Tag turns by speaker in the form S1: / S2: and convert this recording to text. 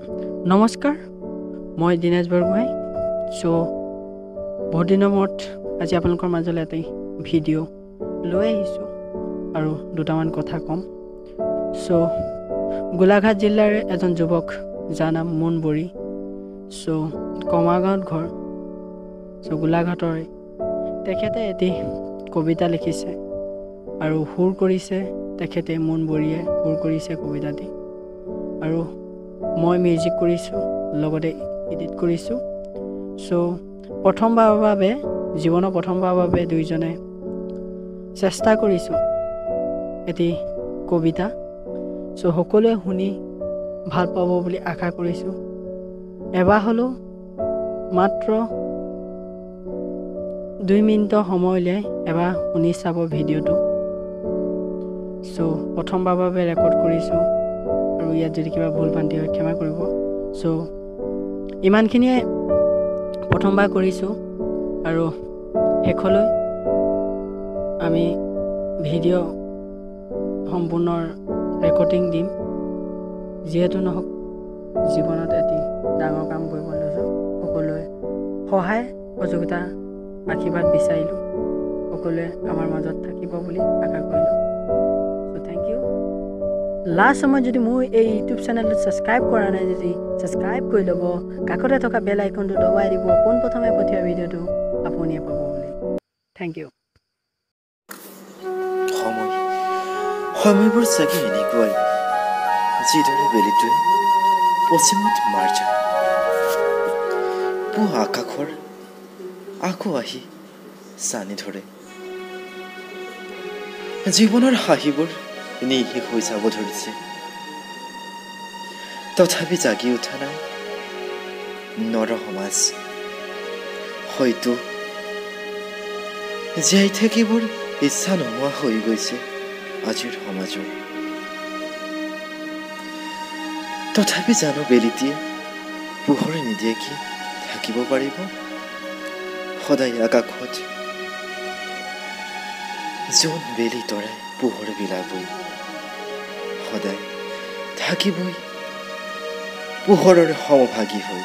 S1: নমস্কাৰ, মই দীনেশ বৰগোহাঁই। চ' বহুত দিনৰ মূৰত আজি আপোনালোকৰ মাজলৈ এটা ভিডিঅ' লৈ আহিছোঁ আৰু দুটামান কথা ক'ম। চ' গোলাঘাট জিলাৰ এজন যুৱক যাৰ নাম মুন বৰি, চ' কমাৰগাঁৱত ঘৰ, চ' গোলাঘাটৰে। তেখেতে এটি কবিতা লিখিছে আৰু সুৰ কৰিছে তেখেতে, মুন বৰিয়ে সুৰ কৰিছে কবিতাটি আৰু মই মিউজিক কৰিছোঁ, লগতে এডিট কৰিছোঁ। চ' প্ৰথমবাৰৰ বাবে, জীৱনৰ প্ৰথমবাৰৰ বাবে দুইজনে চেষ্টা কৰিছোঁ এটি কবিতা। চ' সকলোৱে শুনি ভাল পাব বুলি আশা কৰিছোঁ। এবাৰ হ'লেও মাত্ৰ 2 মিনিটৰ সময় উলিয়াই এবাৰ শুনি চাব ভিডিঅ'টো। চ' প্ৰথমবাৰৰ বাবে ৰেকৰ্ড কৰিছোঁ আৰু ইয়াত যদি কিবা ভুল ভ্ৰান্তি হয় ক্ষমা কৰিব। চ' ইমানখিনিয়ে প্ৰথমবাৰ কৰিছোঁ আৰু শেষলৈ আমি ভিডিঅ' সম্পূৰ্ণ ৰেকৰ্ডিং দিম। যিহেতু নহওক, জীৱনত এটি ডাঙৰ কাম কৰিব লৈছোঁ, সকলোৱে সহায় সহযোগিতা আশীৰ্বাদ বিচাৰিলোঁ, সকলোৱে আমাৰ মাজত থাকিব বুলি আশা কৰিলোঁ। চ' thank U. Last সময়ত যদি মোৰ এই ইউটিউব চেনেলটো ছাবস্ক্ৰাইব কৰা নাই যদি ছাবস্ক্ৰাইব কৰি ল'ব, কাষতে থকা বেল আইকনটো দবাই দিব, পোনপ্ৰথমে পঠিওৱা ভিডিঅ'টো আপুনিয়ে পাব বুলি। Thank you.
S2: সময়, সময়বোৰ চাগে এনেকুৱাই, যিদৰে বেলিটোৱে পশ্চিমত মাৰ যায়, পুৱা আকাশৰ আকৌ আহি চানি ধৰে। জীৱনৰ হাঁহিবোৰ নিঃশেষ হৈ যাব ধৰিছে, তথাপি জাগি উঠা নাই নৰ সমাজ। হয়তো জীয়াই থাকিবৰ ইচ্ছা নোহোৱা হৈ গৈছে আজিৰ সমাজৰ। তথাপি জানো বেলিটিয়ে পোহৰ নিদিয়ে কি থাকিব পাৰিব সদায় আকাশত? জোন বেলি তৰাই পোহৰ বিলাবই, সদায় থাকিবই পোহৰৰ সমভাগী হৈ।